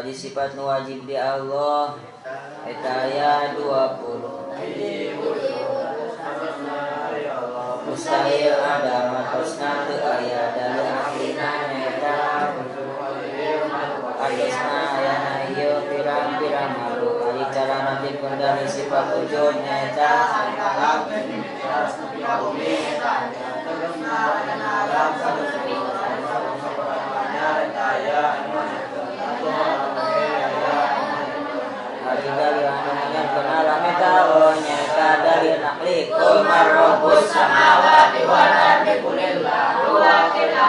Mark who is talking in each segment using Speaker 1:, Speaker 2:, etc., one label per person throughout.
Speaker 1: Ari sifat nu wajib di Allah eta aya 20. Mustahil ada matosna teu aya dalil aklina nyaeta agesna ayana ieu pirang-pirang makhluk. Ari cara nanti dari sifat wujud nyaeta ari dalil anu nganyakeun alam eta nyaeta dalil naqli. Qul marrabbus samawati wal ardi qulillah wa qila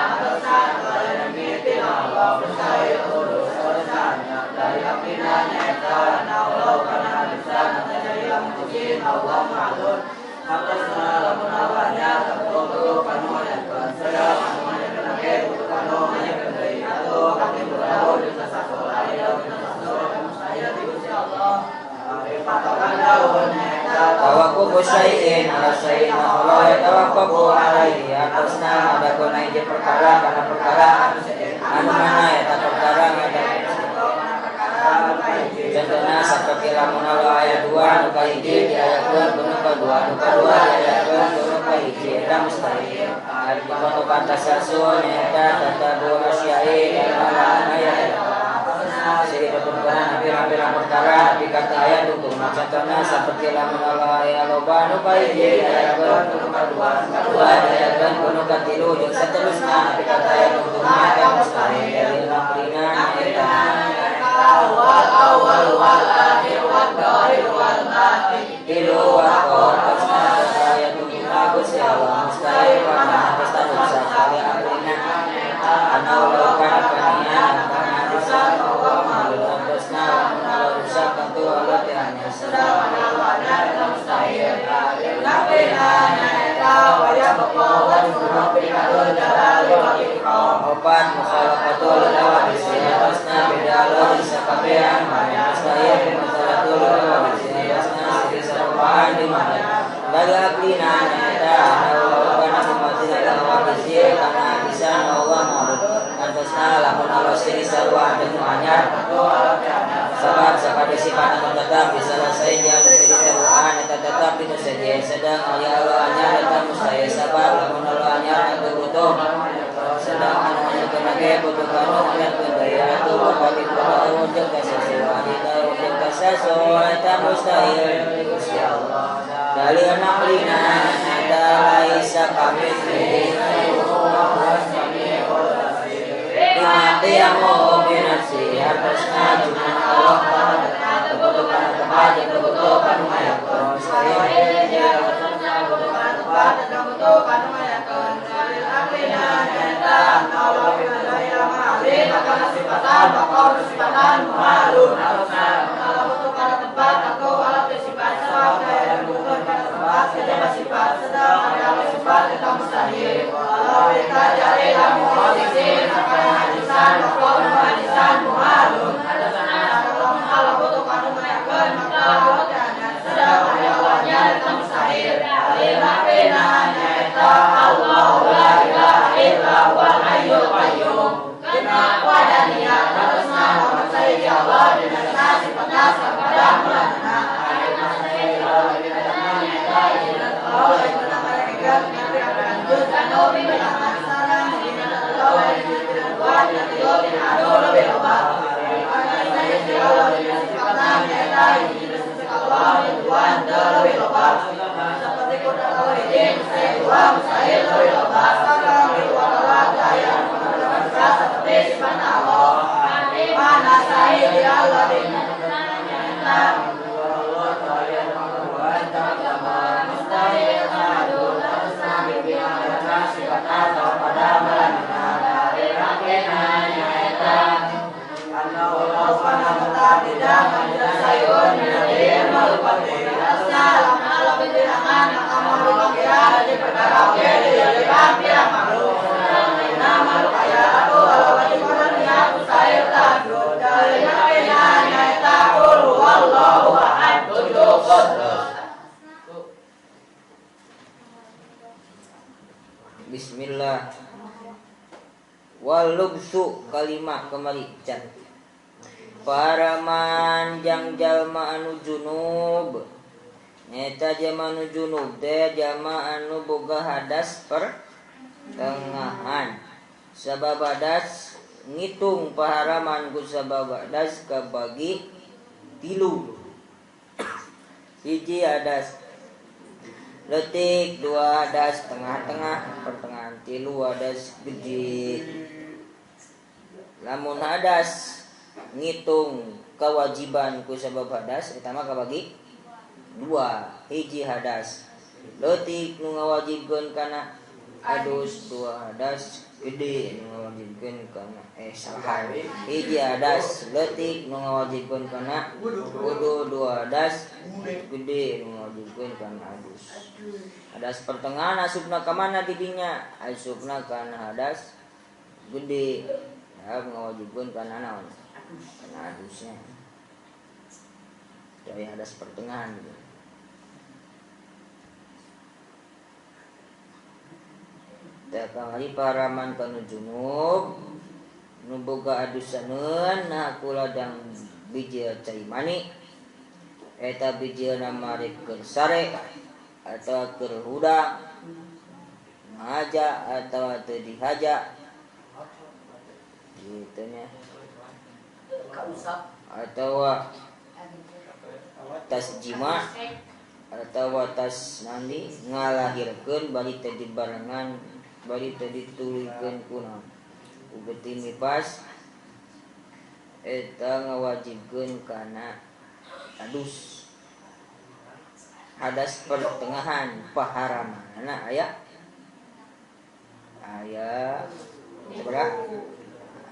Speaker 1: tawaqquf syai'in ala syai'in Allah yatawaqqafu alaihi atasna adapun hiji perkara kana perkara anu mana eta perkara eta contohna saperti lamun Allah aya 2 nu kahiji diayakeun ku nu kadua nu kadua diayakeun ku nu kahiji eta mustahil. Ari patokan tasalsul nyaeta tatabu asya'i kana aya siri patumpunan pirang-pirang perkara tapi kata ayat dukung. Contohna saperti lamun Allah aya loba nu kahiji diayakeun ku nu kadua kadua diayakeun ku nu katilu jeung saterusna tapi kata ayat dukungna eta mustahil. Dalil naqlina nyaeta
Speaker 2: awal awal wal akhir wal dhahir wal batin
Speaker 1: tilu wa qasna ayat dukungna Gusti Allah mustahil kana atas rusak kali aklina ana Allah kana kanian kana rusak Allah makhluk atasna Allah rusak tentu Allah teh anyar
Speaker 2: sedang Allah eta mustahil. Naqlina nyaeta wa yabqa wajhu rabbika dzul jalali wal ikram.
Speaker 1: Opat mukhalaqatul hawadits atasna beda Allah sakabehan mana mustahil mukhalaqatul hawadits atasna siri sarupaan di mana dari aklina nyaeta Allah kana kumatina hawadits kana bisa Allah makhluk atasna lamun Allah siri sarua nu anyar sabab sakabeh sifat anu tetap bisa saja anu siri saruaan eta tetap dinu sejen sedang aya Allah anyar eta mustahil sabab lamun Allah anyar eta butuh sedang anu anyakeun ge butuh kanu anyakeun deui atuh bakal dikudu jeung kasasu ari jeung kasasu eta mustahil Gusti Allah. Dalil naqlina nyaeta laisa kamitslihi lima qiyamu bi nafsi atasna cuman Allah butuh kana tempat jeung butuh kanu ngayakeun mustahil
Speaker 2: tempat dan butuh kanu ngayakeun. Dalil aqlina nyaeta Allah bila ma'ali kana sifatan wa sifatan muhalun Allah butuh kana tempat atau alat sifat sebab daya butuh kana tempat sedang sifat sedang ada sifat eta mustahil. Allah tajari lamu hadisin kana hadisan wa hadisan muhalun Allah butuh kanu ngayakeun maka Allah teh sedang Allah eta mustahil. Dalil aqlina nyaeta Allah la ilaha illa huwal hayyul qayyum. Dina wadaniyah atasna Muhammad sayyidi Allah dina sifatna sapada mulana
Speaker 1: Bismillah. Walubsu kalima kembali can. Paraman jang jalma anu junub nyata jalma anu junub teh jalma anu boga hadas pertengahan sabab hadas ngitung paharaman ku sabab hadas kabagi tilu hiji hadas leutik dua hadas tengah-tengah pertengahan tilu hadas gede lamun hadas ngitung kewajiban ku sabab hadas eta mah kabagi dua hiji hadas leutik nu ngawajibkeun kana adus dua hadas gede nu ngawajibkeun kana salah hiji hadas leutik nu ngawajibkeun kana wudu dua hadas gede nu ngawajibkeun kana adus hadas pertengahan asupna ka mana didinya asupna kana hadas gede ya ngawajibkeun kana naon karena adusnya dari hadas pertengahan gitu. Kamari paraman kanu junub nu boga adusaneun nah kula ladang bijil cai mani eta bijilna marek keur sare atawa keur hudang ngaja atawa teu dihaja kitu nya atau tas jima atau tas nandi ngalahirkeun bari teu dibarengan bari teu dituluykeun ku naon ku getih nifas eta ngawajibkeun kana adus hadas pertengahan paharamanana aya aya sabaraha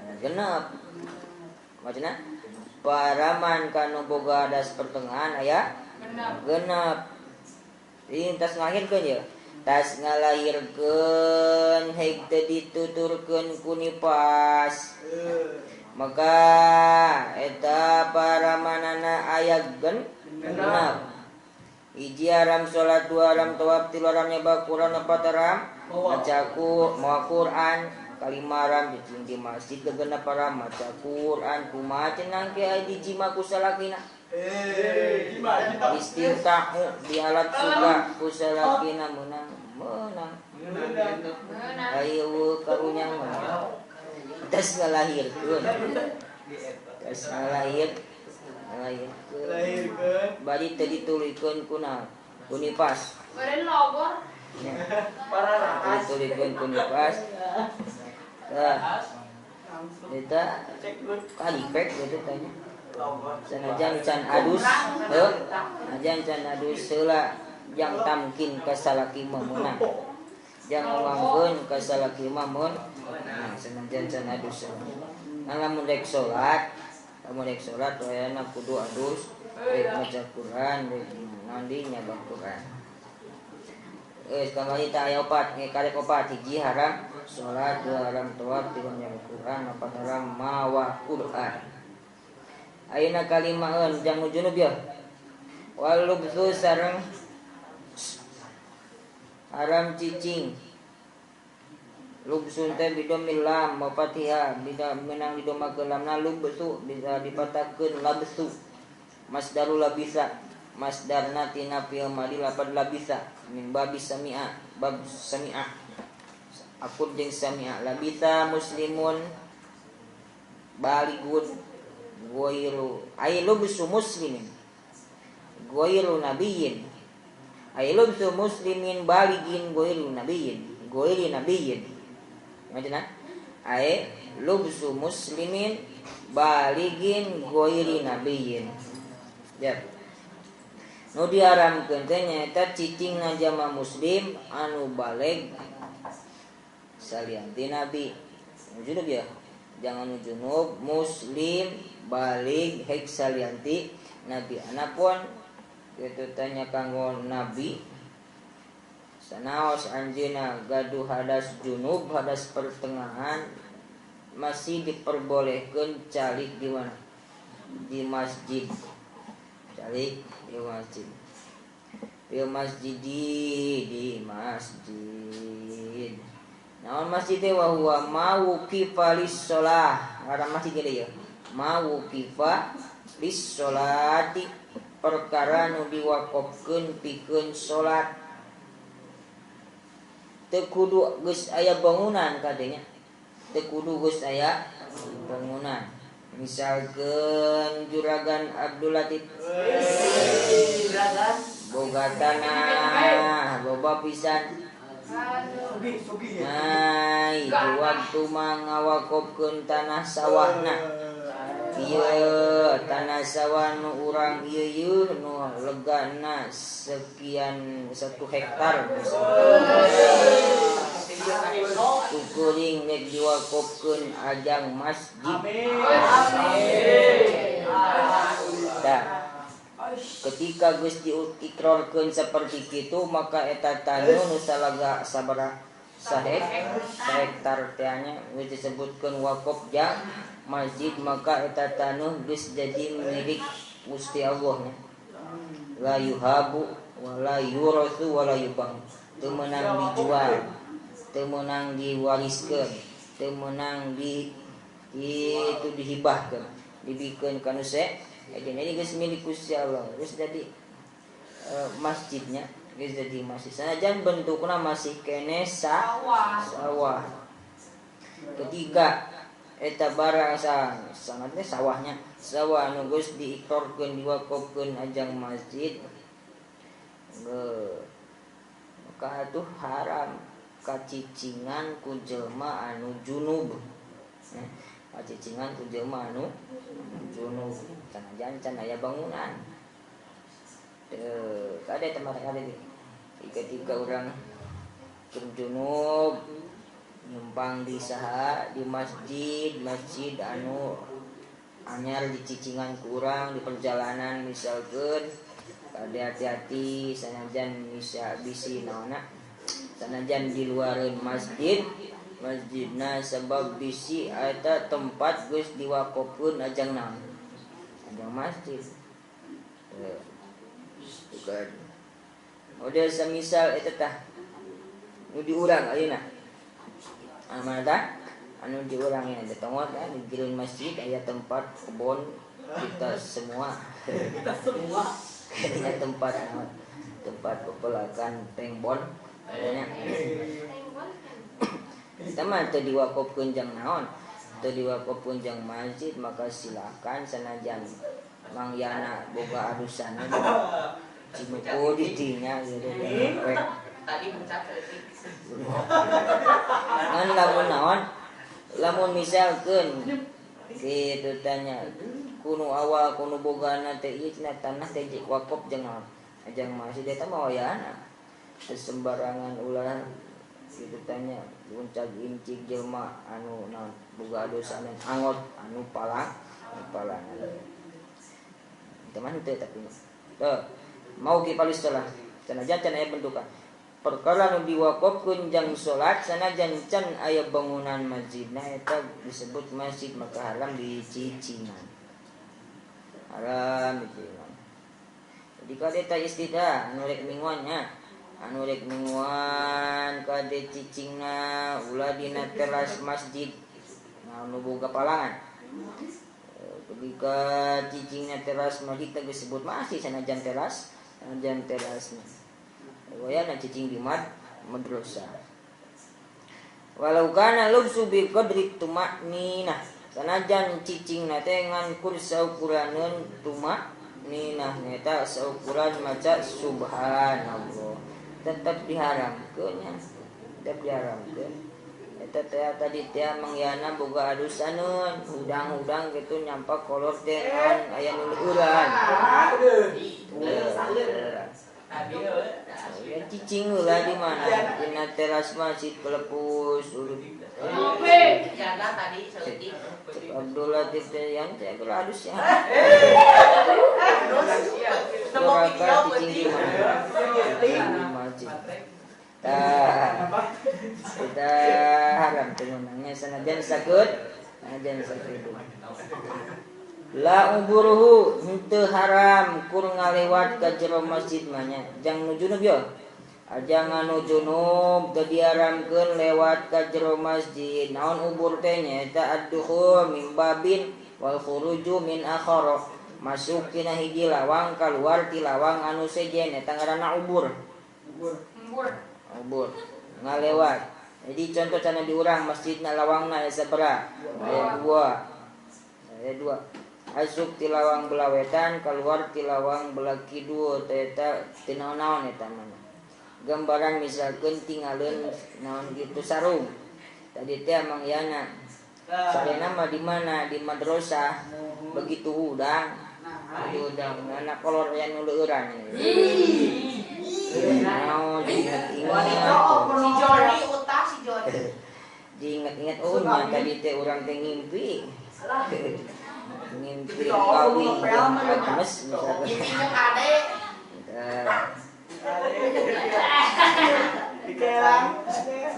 Speaker 1: aya genep macana paraman kanu boga hadas pertengahan aya genep ini tas ngalahirkeun ye tas ngalahirkeun heug teu dituturkeun ku nifas maka eta paramanana aya genep hiji haram salat dua haram tawaf tilu haram nyaba Quran opat haram maca mawa Quran kalima haram cicing di masjid kegenep haram maca Quran kumaha cenah ke aya dijima ku salakina istintahu di alat surga ku salakina meunang meunang ayo karunya mah tas ngalahirkeun tas ngalahirkeun bari teu dituluykeun ku naon ku nifas
Speaker 2: bari logor
Speaker 1: dituluykeun ku nifas tah eta kalipek gitu tanya sanajan can adus heuh sanajan can adus heula jang tamkin ka salaki mah meunang jang ngawangkeun ka salaki mah meunang sanajan can adus nah lamun rek salat wayana kudu adus rek maca Quran rek nandi nyaba Quran geus kamari tah aya opat nge karek opat hiji haram salat dua haram tawaf tilu nyaba Quran opat haram mawa Quran ayeuna kalimaeun jang nu junub ya wal lubsu sareng haram cicing lubsun teh bidomil lam wa fathiha bisa menang didomakeun lamna lubsu bisa dipatakeun labsu masdarul labisa masdarna tina fi'il madi lapad labisa min babi sami'a bab sami'a akur jeung sami'a labisa muslimun baligun ghairu ay lubsu muslimin ghairu nabiyyin ay lubsu muslimin baligin ghairu nabiyyin ghairi nabiyyin macana ay lubsu muslimin baligin ghairi nabiyyin ya nu diharamkeun teh nyaeta cicingna jama muslim anu baleg salian ti nabi junub ya jangan junub muslim balik hek salianti nabi anapun kitu tanya kanggo nabi sanaos anjeunna gaduh hadas junub hadas pertengahan masih diperbolehkeun calik di mana di masjid calik di masjid di masjid di masjid naon masjid teh wa huwa mauqifa lis-shalah ngaran masjid ge ya Mauqifa lis sholati perkara nu diwakofkeun pikeun salat. Teu kudu geus aya bangunan kadenya. Teu kudu geus aya bangunan. Misalkeun Juragan Abdul Latif boga tanah loba pisan. Nah, itu waktu mah ngawakofkeun tanah sawahna. Ieu tanah sawah nu urang ieu ieu nu legana sekian 1 hektar kukuring rek diwakofkeun ajang masjid. Tah, ketika geus diikrarkeun saperti kitu maka eta taneuh nu salaga sabaraha sahektar teh nya geus disebutkeun wakof jang masjid maka eta taneuh geus jadi milik Gusti Allah nya. La yuhabu wa la yurathu wa la yubang. Teu meunang dijual, teu meunang diwariskeun, teu meunang di itu dihibahkeun, dibikeun ka nu jadi geus milik Gusti Allah, geus jadi masjidnya, geus jadi masjid. Sanajan bentukna masih keneh sawah. Ketika eta barang sanadnya sawahnya, sawah anu geus diikrarkeun diwakofkeun ajang masjid, maka atuh haram kacicingan ku jelema anu junub. Kacicingan ku jelema anu junub sanajan can aya bangunan. Teu kade tempat kade ketika urang junub numpang di saha di masjid anu anyar dicicingan ku urang di perjalanan misalkeun kade hati-hati sanajan bisa bisi naonna sanajan di luareun masjidna sebab bisi eta tempat geus diwakofkeun ajang naon ajang masjid. Bukan model semisal eta tah nu diurang ayeuna anu tah anu diurang ya tongot kan di gireun masjid aya tempat kebon kita semua kita tempat tempat pepelakan tengbon nya eta mah teu diwakofkeun jang naon teu diwakofkeun jang masjid maka silakan sanajan Mang Yana boga adusan cimuku di dinya gitu
Speaker 2: tadi bucak leutik
Speaker 1: ngan lamun naon lamun misalkeun kitu tanya kunu awal kunu bogana teh ieu cenah tanah teh wakof jeung naon ajang masjid eta mah wayahna teu sembarangan ulah kitu tanya buncag incik jelema anu naon boga adusan angot anu palang palangan teman teu tapi teu mau ki palis salah sanajan can aya bentukan perkara nu diwakofkeun jang salat sanajan can aya bangunan masjidna eta disebut masjid maka haram dicicingan. Haram dicicingan. Jadi kade ta istidah anu rek mingguan nya anu rek mingguan kade cicingna ulah dina teras masjid anu boga palangan. Ketika cicingna teras masjid teh disebut masjid sanajan teras sanajan terasna. Wayana cicing di madrasah. Walau kana lubsu bi qadri tumakninah. Sanajan cicingna teh ngan kur saukuraneun tumakninah nyaeta saukuran maca subhanallah. Tetep diharamkeun nya. Tetep diharamkeun. Eta teh tadi teh Mang Yana boga adusaneun, hudang-hudang kitu nyampak kolor teh naon aya nu leueuran. Ya cicing lah di mana? Dina teras masjid kelepus urut.
Speaker 2: Yana tadi saeutik.
Speaker 1: Abdul Latif teh yang teh alus ya. Doraka cicing di mana? Di masjid. Tah. Kita haram teh menangnya sanajan sakit, sanajan sakit. La uburuhu henteu haram kur ngalewat ka jero masjid mah nya jang nu junub yo. Aja nganu junub teu diharamkeun lewat ka jero masjid. Naon ubur teh nyaeta ad-dukhul min babin wal khuruju min akhara. Masuk tina hiji lawang kaluar ti lawang anu sejen eta ngaranna ubur. Ubur. Ubur. Ngalewat. Jadi contoh cana di urang masjidna lawangna aya sabaraha? Aya dua. Aya dua. Asup ti lawang belah wetan kaluar ti lawang belah kidul teh eta teu naon-naon eta mah. Gambaran misalkan tinggalin naon gitu sarung. Tadi teh Mang Yana. Sarena mah di mana? Di madrasah. Begitu hudang. Begitu hudang anak kolor yang nu leueuran. Naon diinget-inget.
Speaker 2: Si Joni utah si Joni.
Speaker 1: Diinget-inget oh nya tadi teh urang teh ngimpi. Ngimpi kawin jeung Agnes misalkan.
Speaker 2: Ngimpi ade.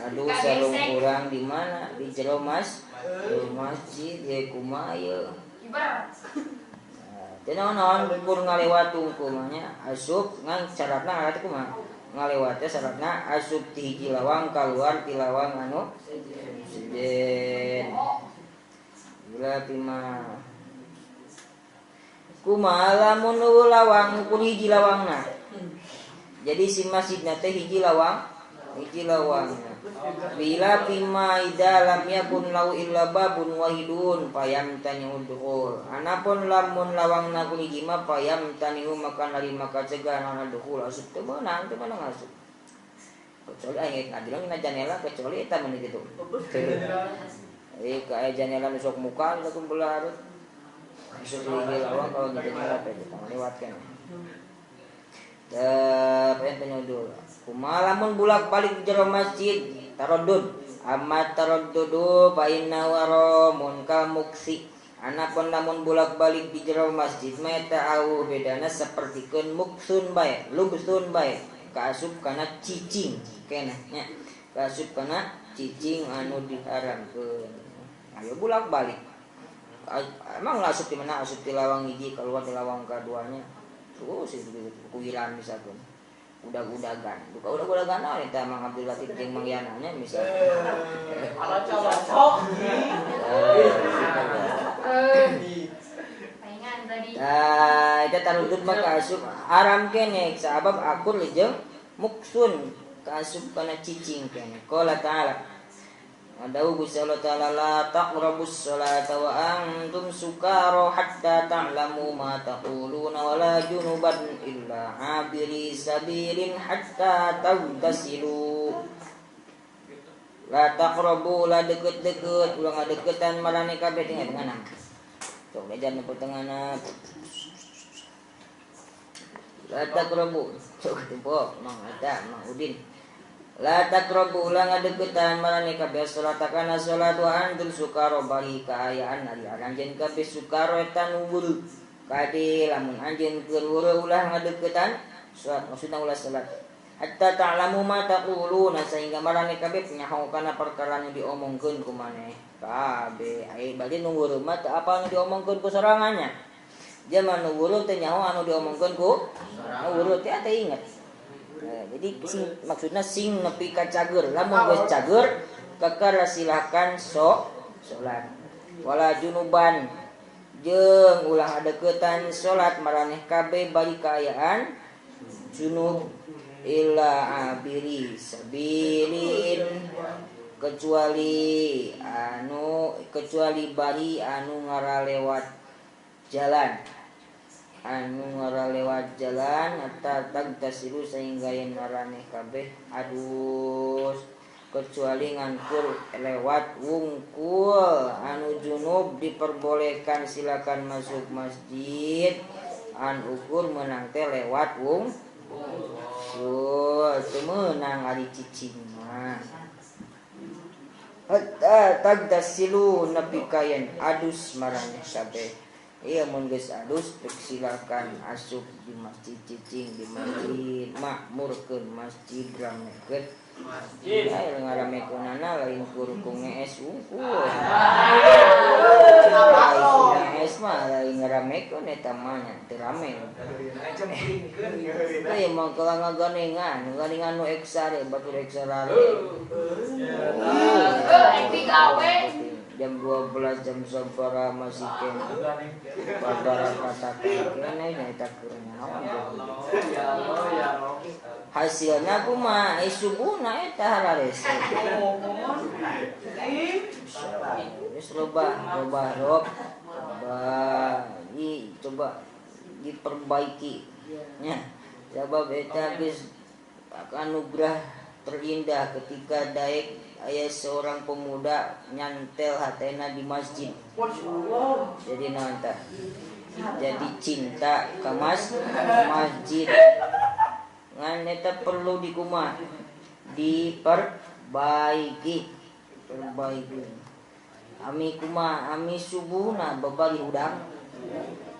Speaker 1: Aduh sarung kurang di mana? Di jero mas, di masjid ye kumaha ieu. Teu naon-naon pur ngalewat tungku mah nya asup ngan syaratna ngaran teh kumaha? Ngalewat teh syaratna asup ti hiji lawang kaluar ti lawang anu sejen. Bila pima kumaha lamun lawang ukur hiji lawangna. Jadi si masjidna teh hiji lawang, hiji lawang. Bila pima ida lam yakun lau illa babun wahidun payam tanihu dukhul. Anapun lamun lawangna ku hiji mah payam tanihu maka narima kacegah naon dukhul asup teu meunang, teu meunang asup. Kecuali aing ngajeleng dina janela kecuali eta mun kitu. Ka aya janela nu sok muka nu belah hareup. Asup hiji lawang kalau di janela teh lewatkeun. Penyudul. Kumaha lamun bulak-balik jero masjid taraddud. Amma taraddudu fa inna waramun ka muksi. Anapun lamun bulak-balik di jero masjid mah eta au bedana sapertikeun muksun bae, lubsun bae, kaasup kana cicing keneh nya. Kaasup kana cicing anu diharamkeun. Ayo bulak-balik. Emang asup di mana? Asup di lawang hiji keluar di lawang kaduanya. Terus itu kuwilan misalkan udag-udagan duka udag-udagan naon eta Mang Abdul Latif jeung Mang Yana nya misalkan
Speaker 3: paingan tadi
Speaker 1: tah eta tarudud mah kaasup haram keneh sabab akur jeung muksun kaasup kana cicing keneh. Qala ta'ala Adau Gusti Allah Ta'ala la taqrabus sholata wa antum sukara hatta ta'lamu ma taquluna wa la junuban illa abiri sabilin hatta tagtasilu. La taqrabu la deket-deket ulah ngadeketan marane kabeh tengah tengahna. Sok lejan pertengahna. La taqrabu sok tempo Mang eta Mang Udin. La taqrabu ulah ngadeukeutan marane kabeh salat kana salat wa antum sukara bari kaayaan ari anjeun kabeh sukara eta nu weureu. Kade lamun anjeun keur weureu ulah ngadeukeutan salat maksudna ulah salat. Hatta ta'lamu ma taquluna sehingga marane kabeh nyaho kana perkara nu diomongkeun ku maneh. Kabeh ai bari nu weureu mah teu apa nu diomongkeun ku sorangannya. Jaman nu weureu teh nyaho anu diomongkeun ku nu weureu teh teh inget. Jadi sing, maksudnya sing nepi ka cager. Lamun geus cager kakara silakan sok salat. Wala junuban jeung ulah adeukeutan salat maraneh kabeh bari kaayaan junub illa abiri sabilin kecuali anu kecuali bari anu ngaralewat jalan. Anu ngaralewat jalan atau tagtasilu sehingga yen maraneh kabeh adus kecuali ngankur lewat wungkul anu junub diperbolehkan silakan masuk masjid an ukur menang teh lewat wungkul teu meunang ari cicing mah hatta tagtasilu nepi ka yen adus maraneh kabeh. Iya mun geus adus silakan asup di masjid cicing di masjid makmurkeun masjid ramekeun masjid. Aya ngaramekeunana lain kur ku ngees wungkul. Ngees mah lain ngaramekeun eta. eta mah nya teu rame. Teh mah kalau ngaganengan, ngaganengan nu eksare batur eksarare.
Speaker 2: Digawe
Speaker 1: jam 12 jam sabaraha masih kene. Babara katakan kene nya eta keur naon.
Speaker 2: Ya Allah ya Allah.
Speaker 1: Hasilna kumaha subuhna eta hararese. Geus loba loba rob. Di coba diperbaiki nya. Sabab eta geus anugerah terindah ketika daek aya seorang pemuda nyantel hatena di masjid. Jadi naon tah? Jadi cinta ka masjid. Ngan eta perlu dikumaha? Diperbaiki. Perbaiki. Ami kumaha ami subuhna babari hudang.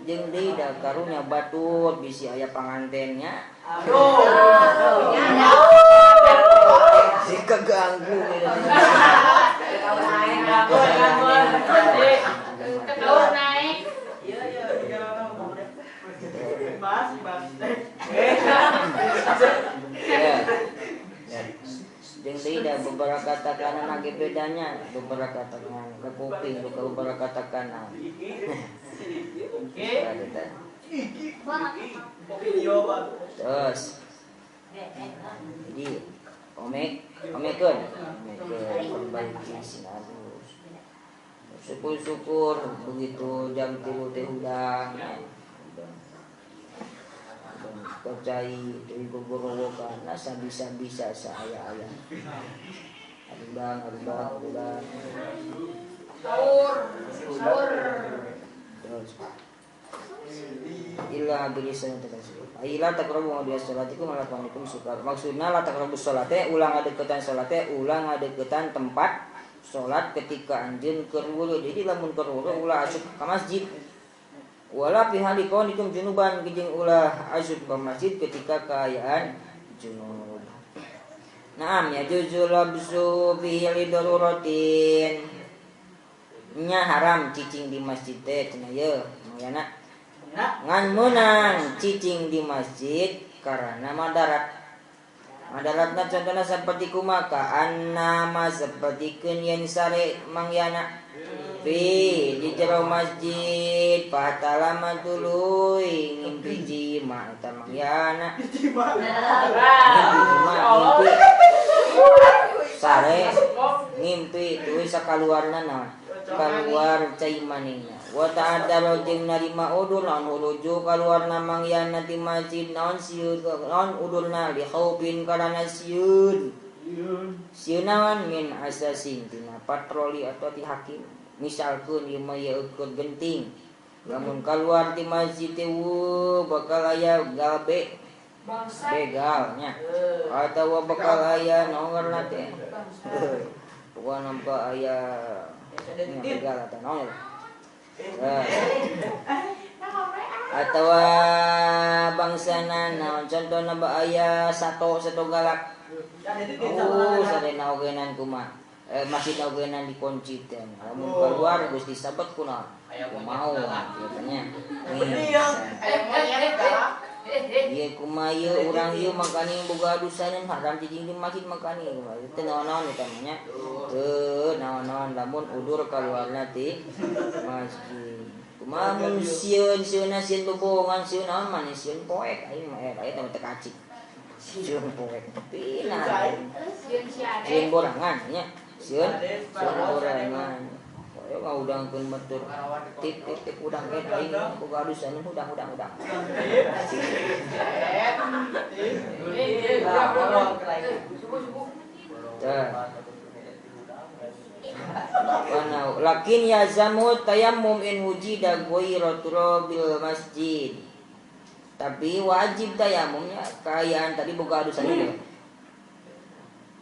Speaker 1: Jeung deui da karunya batur bisi aya pangantennya. Aduh. Si keganggu
Speaker 2: naik.
Speaker 1: Jeung deui da beberapa katakan lagi bedanya beberapa katakan ke kuping beberapa katakan. Terus jadi omekeun perbaiki sinarus. Syukur-syukur begitu jam 3 teh hudang. Percaya dari gogorowokan asa bisa-bisa saaya-aya. Arudang, arudang, arudang.
Speaker 2: Sahur, sahur.
Speaker 1: Terus. Illa bilisan takasih. Aila taqrabu ma bisalatikum ala qanikum sukar. Maksudna la taqrabu salate ulah ngadeukeutan salate ulah ngadeukeutan tempat salat ketika anjeun keur wudhu. Jadi lamun keur wudhu ulah asup ka masjid. Wala fi hali kaunikum junuban jeung ulah asup ka masjid ketika kaayaan junub. Naam ya juzu labsu fihi lidaruratin. Nya haram cicing di masjid teh cenah yeuh mayana. Ngan meunang cicing di masjid karena madarat. Madaratna contohna saperti kumaha annama sapertikeun yen sare mangyana. Fi di jero masjid patalama tuluy ngimpi jima eta mangyana. Ngimpi sare ngimpi tuluy sakaluarna naon kaluar cai manehna. Wa ta'adzara jeung narima udur naon huluju kaluarna mangyana ti masjid naon sieun naon udurna li khaufin karana sieun. Sieun naon min asasin tina patroli atau ti hakim. Misalkeun ieu mah ieu keur genting. Lamun kaluar ti masjid teh bakal aya galbe begal nya. Atawa bakal aya naon ngaranna teh. Pokona nampa aya begal atau naon. Atawa bangsana naon contohna ba aya sato sato galak. Oh, sadena ogenan kumaha. Masjid ogenan dikunci teh. Lamun keluar geus disabet kunaon? Mau katanya. Ieu kumaha ieu urang ieu makaning boga adusaneun haram cicing di masjid makaning kumaha. Teu naon-naon eta mah nya. Teu naon-naon lamun udur kaluarna ti masjid. Kumaha mun sieun sieunna sieun bobohongan sieun naon maneh sieun poek aing mah eta mah teu kacik. Sieun poek. Pina. Sieun borangan nya. Sieun borangan. Ayo ngahudangkeun batur. Tip tip tip udang eta aing boga adusan udang udang udang. Tah. Lakin yazamu tayammum in wujida ghairu turabil masjid. Tapi wajib tayamumnya kaayaan tadi boga adusan itu.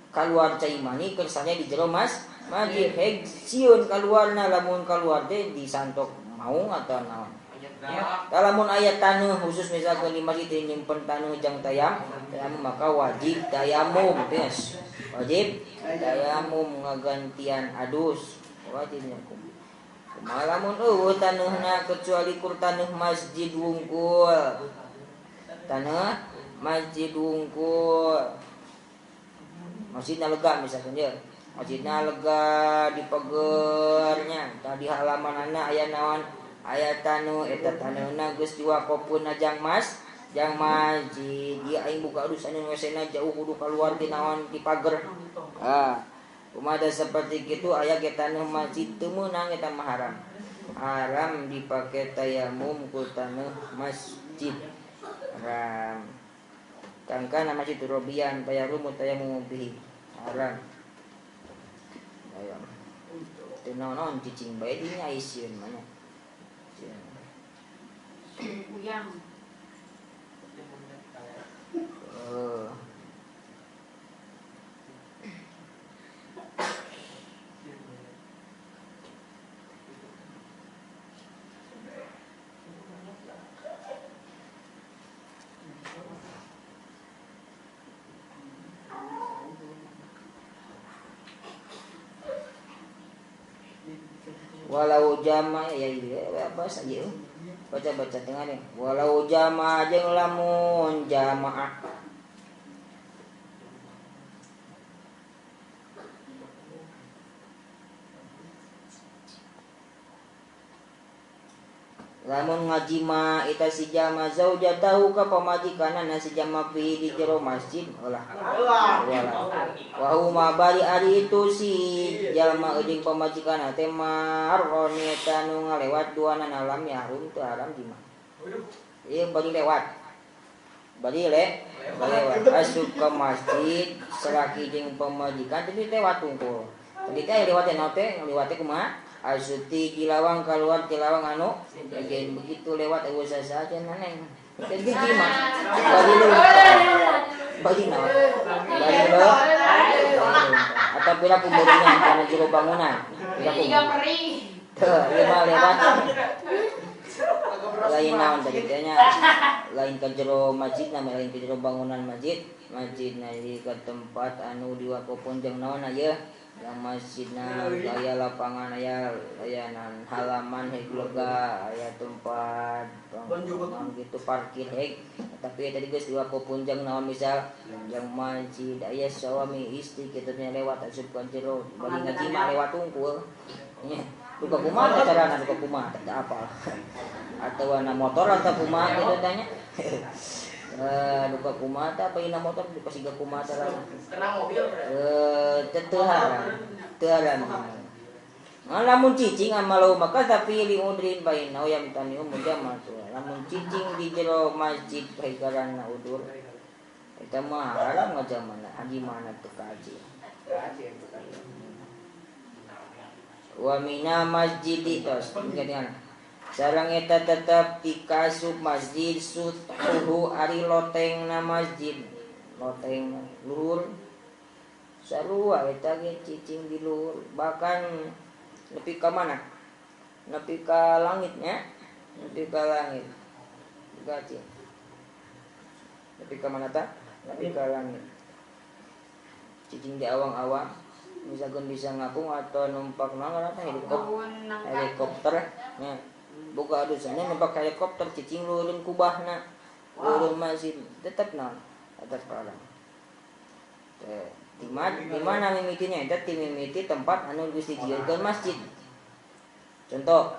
Speaker 1: Kaluar cai mani kersanya di jero masjid heg sieun kaluarna lamun kaluar teh disantok maung atau naon. Lamun aya taneuh khusus misalkan di masjid teh nyimpen taneuh jang tayamum maka wajib tayamum tes. Wajib tayamum ngagantian adus wajibnya. Kumaha lamun eueuh taneuhna kecuali kur taneuh masjid wungkul. Taneuh masjid wungkul. Masjidna lega misalkan ye. Masjidna lega di pagernya, tadi halamanana aya naon? Aya taneuh eta taneuhna geus diwakofkeun jang mas, jang masjid. Ieu aing buka urusan WC-na jauh kudu kaluar di naon di pager. Ah. Kumada seperti gitu aya ge taneuh masjid teu meunang eta mah haram. Haram dipake tayamum ku taneuh masjid. Haram. Kangkana masjid robian bayarum tayamum bihi. Haram. Ayo. Teu naon cicing bae dinya isieun mana.
Speaker 2: Uyang.
Speaker 1: Walau jama ya iya apa saja baca-baca tengah deh. Walau jama jeung lamun jamaah lamun ngajima eta si jama zaujatahu ka pamajikanana si jama fi di jero masjid ulah wa huma bari ari itu si jalma jeung pamajikanna teh marroni eta nu ngalewat duanana lam yahrum teu haram jima. Ieu bari lewat. Bari lewat asup ka masjid salaki jeung pamajikan tapi lewat tungkul. Tadi teh lewat teh naon teh ngaliwat teh kumaha? Asuti kilawang keluar kilawang anu bagian begitu lewat eueuh saja naneng. Jadi jima. Bagi lu. Bagi naon? Bagi lu. Atau pira kuburnya kana jero bangunan.
Speaker 2: Tiga peri.
Speaker 1: Teu, ieu mah lewat. Lain naon tadi teh nya. Lain ke jero masjid na lain ke jero bangunan masjid. Masjid na di ke tempat anu diwakofkeun jeung naon ieu? Yang masjidna aya lapangan aya aya halaman heg lega aya tempat gitu parkir heg tapi tadi geus diwakofkeun jang naon misal jang masjid aya suami istri kitu nya lewat asup ka jero bari ngajima lewat tungkul nya duka kumaha carana duka kumaha teu apal atawa na motor atau kumaha kitu tanya duka kumaha teh apa ina motor duka siga kumaha carana
Speaker 2: kena mobil
Speaker 1: teu haram lamun cicing amalau maka tapi li udrin bainau yang tani mujamatu lamun cicing di jero masjid karena udur eta mah haram ngajamana haji mana teu kaji wa mina masjidi tos ingat sareng eta tetep dikasup masjid suthuhu ari lotengna masjid loteng luhur sarua eta ge cicing di luhur bahkan nepi ka mana nepi ka langitnya nepi ka langit gaji nepi ka mana ta nepi ka langit cicing di awang-awang misalkan bisa ngapung atau numpak naon apa helikopter nya boga adusana numpak helikopter cicing luhurun kubahna luhurun masjid tetep naon tetep haram. Di mana mimitinya eta ti mimiti tempat anu geus dijieunkeun masjid. Contoh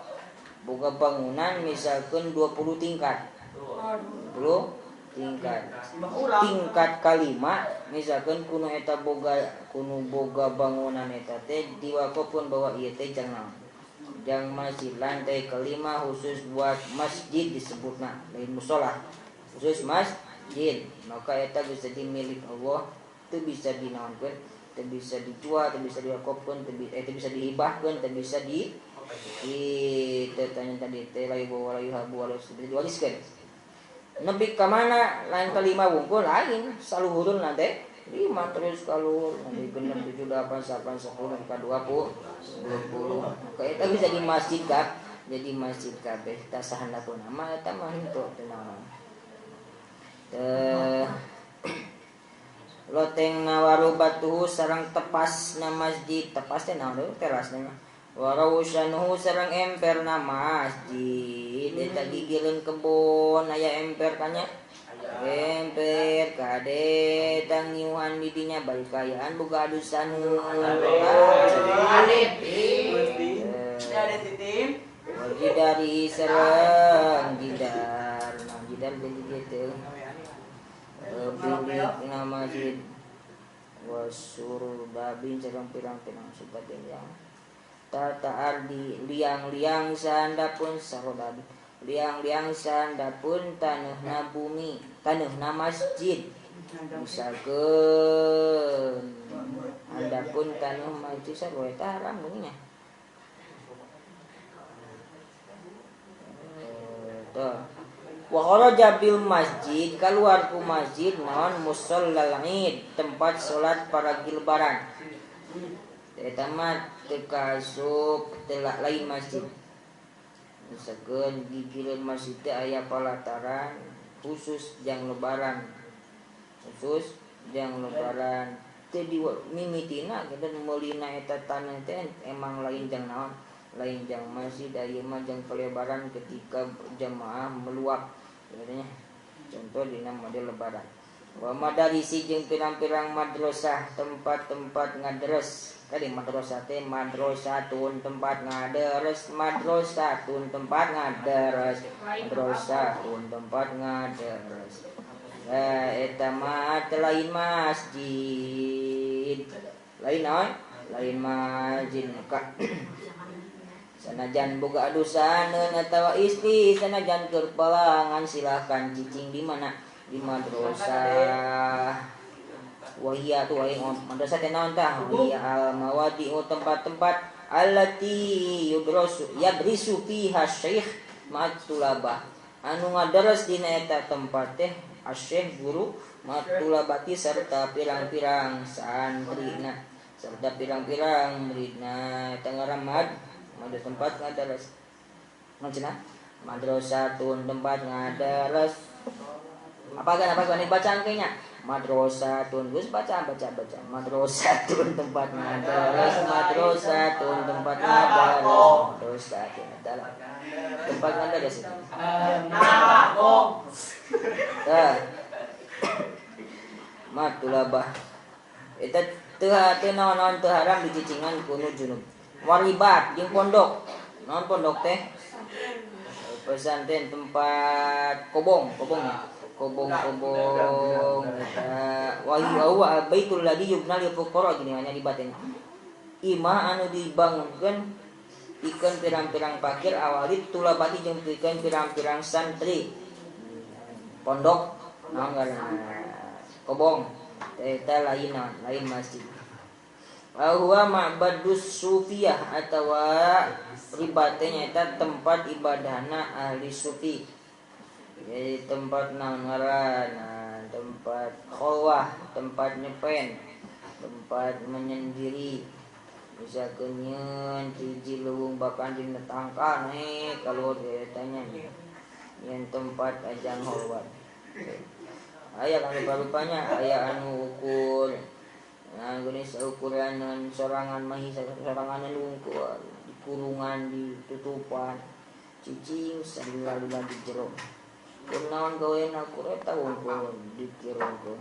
Speaker 1: boga bangunan misalkan 20 tingkat. 20 tingkat. Tingkat kalima misalkan kuno eta boga kuno boga bangunan eta teh diwakofkeun bahwa ieu teh jang naon? Jang masjid lantai kelima khusus buat masjid disebutna lain musholah. Khusus masjid. Maka eta geus jadi milik Allah. Itu bisa dinaonkeun, teu bisa dijual, teu bisa diwakofkeun, teu bisa dihibahkeun, teu bisa di tanya tadi teh layu bawa layu habu layu diwariskeun. Nepi ka mana lain kelima wungkul lain saluhurun nanti 5 terus kaluhur nanti 6 7 8 9 10 ka 20 20. Maka eta bisa di masjid kap, jadi masjid kabeh tah sahandapun mah eta mah henteu teu naon. Teh loteng nawaru batuhu sareng tepas na masjid tepas teh naon deui teras na Warausanuhu sareng emperna masjid eta gigireun kebon aya emper tanya emper kade tangiuhan di dinya bari kaayaan boga adusan. Wajidari sareng jidar nah jidar jadi gitu bilikna masjid wasur babin sareng pirang-pirang sebagainya tata ardi liang-liang sandapun sarodabi liang-liang sandapun taneuhna bumi taneuhna masjid misalkeun andapun taneuh masjid sarua eta haram geuning nya tah wa kharaja bil masjid kaluar ku masjid naon mushollal id tempat salat para lebaran eta mah teu kaasup teu lain masjid. Misalkeun gigireun masjid teh aya palataran khusus jang lebaran. Khusus jang lebaran teu di mimitina kitu meulina eta taneuh teh emang lain jang naon? Lain jang masjid ieu mah jang pelebaran ketika jamaah meluap katanya. Contoh dina model lebaran. Wa madarisi jeung pirang-pirang madrasah tempat-tempat ngaderes. Tadi madrasah teh madrasatun tempat ngaderes, madrasatun tempat ngaderes, madrasatun tempat ngaderes. Eta mah teu lain masjid. Lain naon? Lain masjid ka. Sanajan boga adusaneun atawa istri, sanajan keur palangan silahkan cicing di mana? Di madrasah. Wahia tu wahia madrasah teh naon tah? Wahia al mawadi'u tempat-tempat allati yudrosu yadrisu fiha syekh ma'at tulabah. Anu ngadares dina eta tempat teh asyekh guru ma'at tulabati serta pirang-pirang santrina serta pirang-pirang muridna eta ngaran mad tempat ngadares. Maksudna madrasah tun tempat ngadares. Apa kan apa kan bacaan kayaknya madrasatun geus baca baca baca madrasatun tempat ngadares madrasatun tempat ngadares madrasatun tempat ngadares tah matulabah eta teu teu naon-naon teu haram dicicingan ku nu junub waribat jeung pondok naon pondok teh pesantren tempat kobong kobongnya kobong-kobong eta wa huwa baitul ladzi yubna lil fuqara gini hanya dibatin imah anu dibangunkeun pikeun pirang-pirang fakir awalit tulabati jeung pikeun pirang-pirang santri pondok naon ngaranna kobong eta lain lain masjid wa huwa ma'badus sufiyah atawa ribate nyaeta tempat ibadahna ahli sufi. Jadi tempat naon ngaranna, tempat kholwah, tempat nyepen, tempat menyendiri. Misalkeun nyeun hiji leuweung bahkan dina tangkal kalau eta nya nyeun tempat ajang kholwah. Aya kan rupa-rupanya aya anu ukur nah geuning saukuran sorangan mah sorangan wungkul di kurungan ditutupan cicing salila-lila di jero. Kunaon gawean aku eta wungkul dikir wungkul.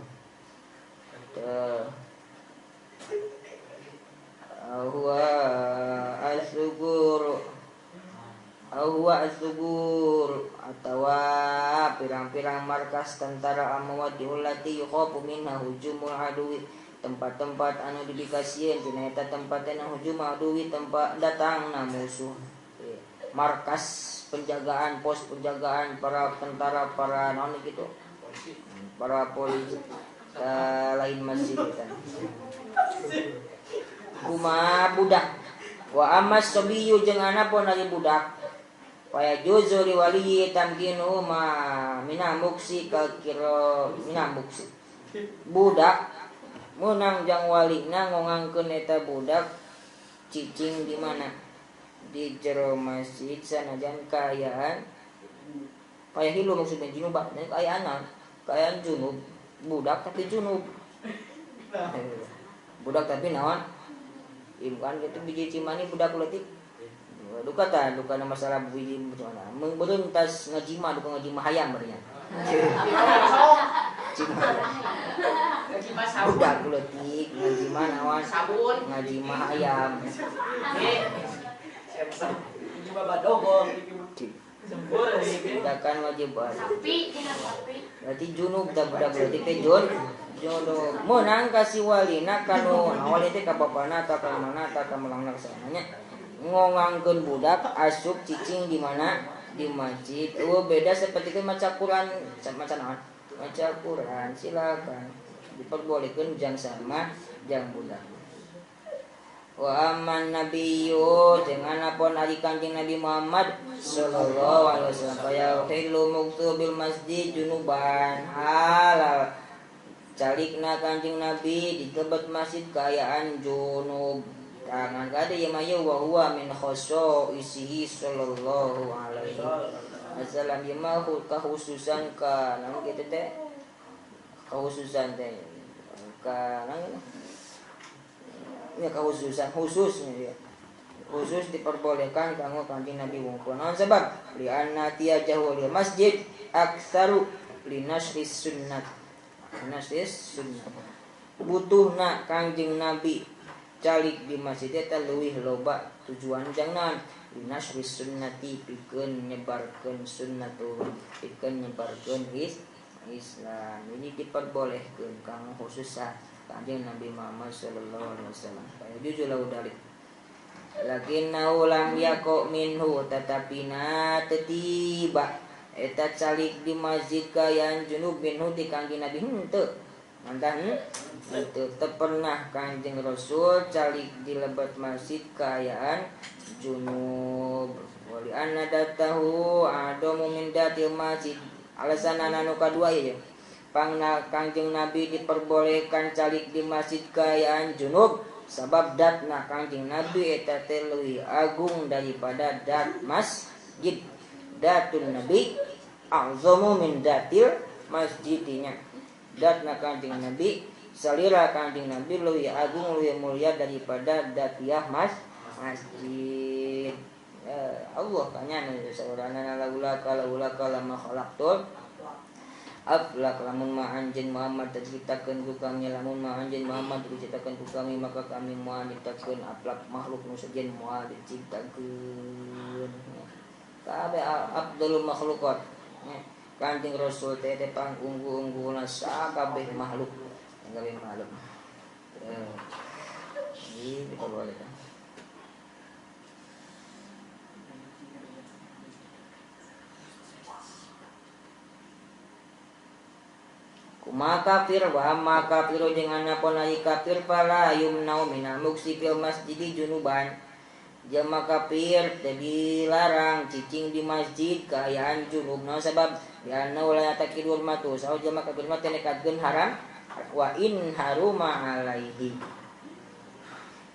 Speaker 1: Teh huwa as-sugur huwa as-sugur atawa pirang-pirang markas tentara amawati allati yukhafu minha hujumul aduwi tempat-tempat anu dibikasieun cenah eta tempat anu hujum aduwi tempat datangna musuh markas penjagaan pos penjagaan para tentara para naon gitu para polisi lain masjid eta kumaha budak wa amas sabiyu jeung anapun ari budak paya juzu li waliyi tamkinu ma mina muksi ka kira mina muksi budak meunang jang walina ngongangkeun eta budak cicing di mana di jero masjid sanajan kaayaan paya hilu maksudnya junub kaayaan naon kaayaan junub budak tapi junub budak tapi naon kan gitu biji cimani budak leutik Duka tah duka na masalah biji mana. Meureun tas ngajima duka ngajima hayam beureun. Ngajima sabun. Budak leutik ngajima naon?
Speaker 2: Sabun.
Speaker 1: Ngajima hayam.
Speaker 2: Ngajima badogol.
Speaker 1: Tindakan wajib
Speaker 3: sapi, sapi.
Speaker 1: Berarti junub dah budak leutik teh junub. Meunang ka si walina kanu wali teh ka bapana atau ka mana atau ka melangna kasananya. Ngongangkeun budak asup cicing di mana? Di masjid. Eueuh beda seperti itu maca Quran, maca naon? Maca Quran silakan. Diperbolehkeun jang sama jang budak. Wa amman nabiyyu jeung anapun ari Kanjeng Nabi Muhammad sallallahu alaihi wasallam kaya hilu muktu bil masjid junuban halal calikna Kanjeng Nabi di tebet masjid kaayaan junub tangan kade ieu mah wa huwa min khasaisihi sallallahu alaihi wasallam ieu mah kahususan ka naon kitu teh kahususan teh ka naon ya khususan khususnya ya. Khusus diperbolehkan kanggo Kanjeng Nabi wungkul. Naon sebab li anna tiajahu lil masjid aktsaru li nasris sunnat. Nasris sunnat. Butuhna Kanjeng Nabi calik di masjid eta leuwih loba tujuan jangna li nasris sunnati pikeun nyebarkeun sunnatullah, pikeun nyebarkeun Islam. Ini diperbolehkeun kanggo khusus Kanjeng Nabi Muhammad sallallahu alaihi wasallam. Kaya jujur lau dalik. Lakinnahu lam yaqo minhu tetapi na tetiba eta calik di masjid kayan junub minhu ti Kanjeng Nabi henteu. Mantah henteu teu pernah Kanjeng Rasul calik di lebet masjid kaayaan junub. Wali anna datahu adamu min datil masjid. Alasanana nu kadua ieu. Pangna Kanjeng Nabi diperbolehkan calik di masjid kaayaan junub sabab datna Kanjeng Nabi eta teh leuwih agung daripada dat masjid. Datun Nabi a'zamu min datil masjidinya. Datna Kanjeng Nabi salira Kanjeng Nabi leuwih agung leuwih mulia daripada datiah masjid. Allah kanya nu saurana laula kalaula kalama khalaqtul aflak lamun ma anjeun Muhammad diciptakeun ku kami lamun ma anjeun Muhammad diciptakeun ku kami maka kami moal nyiptakeun aflak makhluk nu sejen moal diciptakeun. Kabeh afdalul makhluqat. Kanjeng Rasul teh teh pangunggu-ungguna sakabeh makhluk. Kabeh makhluk. Ini kita boleh. Kumaha kafir wa amma kafiru jeung anapun ari kafir fala yumnau minal muksi fil masjidi junuban. Jama kafir teh dilarang cicing di masjid kaayaan junub. Naon sabab dianna la yatakidur matu saha jama kafir mah teh nekadkeun haram wa in haruma alaihi.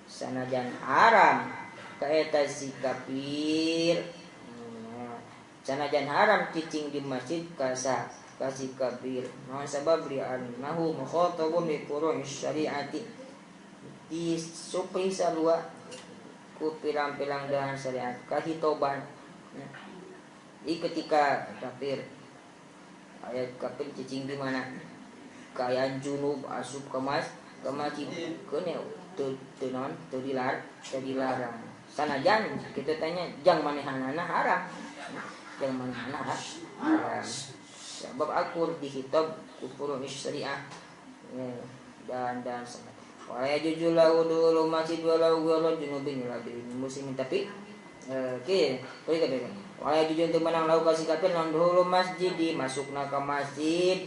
Speaker 1: Sanajan haram ka eta si kafir. Sanajan haram cicing di masjid ka kasih kafir. Naon sabab li annahu mukhatabun bi furu'i syariati. Disupri sarua ku pirang-pirang dahan syariat kahitoban. Jadi ketika kafir ayat kafir cicing di mana? Kaayaan junub asup ke masjid keun teu naon teu dilarang. Sanajan kita tanya jang manehanana haram. Jang manehanana haram. Sebab akur dihitab kufur syariah dan wa yajuzu lahu dulu masjid walau ghairu junubin la bi muslimin tapi oke kali wa yajuzu teu menang lahu kasih kafir non dulu masjid dimasukna ka masjid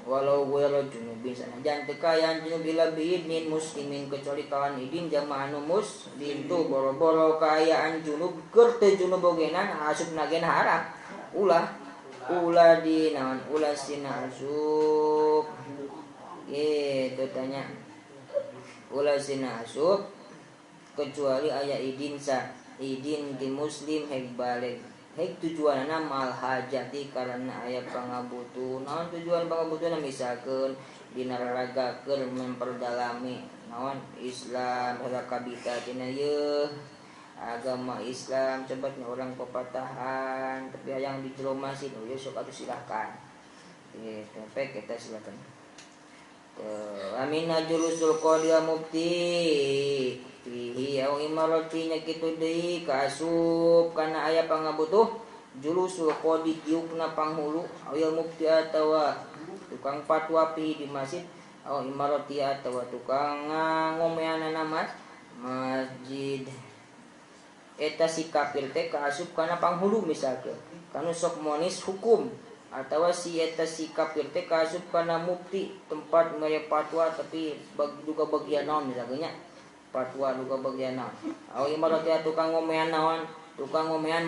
Speaker 1: walau ghairu junubin sanajan teu kaayaan junub la bi idnin muslimin kecuali kawan idin jamaah anu muslim tu boro-boro kaayaan junub keur teu junub ogenan asupna ge haram ulah ulah di naon ulah sina asup gitu tanya ulah sina asup kecuali aya idin sa idin di muslim hek balik hek tujuanna mal hajati karena aya pangabutuh naon tujuan pangabutuhna misalkeun dina raraga keur memperdalami naon Islam heula kabita cenah yeuh Agama Islam cepatnya orang pepatahan tapi yang di jero masjid oh ya sok atuh silahkan. Gitu, pek kita silakan. Amina julusul qadi mufti fihi au imarati nya kitu deui kaasup kana aya pangabutuh julusul qadi diukna panghulu au mufti atawa tukang fatwa fi di masjid au imarati atawa tukang ngomeanana masjid. Eta si kafir teh kaasup kana panghulu misalkeun kanu sok monis hukum atawa si eta si kafir teh kaasup kana mufti tempat mere fatwa tapi duka bagian naon misalnya fatwa duka bagian naon au imarati tukang ngomean naon tukang ngomean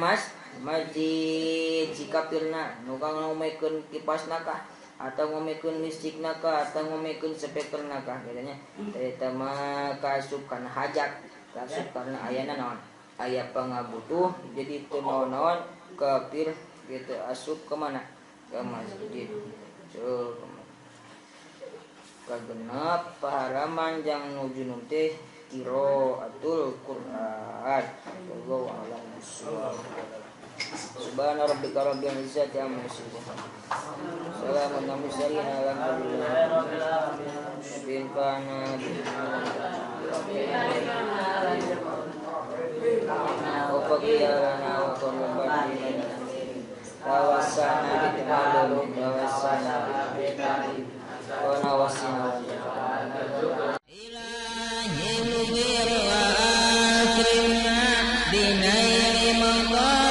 Speaker 1: masjid si kafirna tukang ngomekeun kipasna kah atau ngomekeun listrikna kah atau ngomekeun speakerna kah katanya eta mah kaasup kana hajat kaasup kana ayana naon aya pangabutuh jadi teu naon-naon kafir gitu asup ke mana ke masjid. So, kagenep paharaman jang nu junub teh qiraatul Qur'an. Wallahu a'lam bissawab. Subhana rabbika rabbil izzati amma yasifun. Salamun alal mursalin alhamdulillahi rabbil alamin. Wa qurbatina tawassana bita'alum tawassana bita'alim wa nawasina ilahi wa akrimna binaili maqam.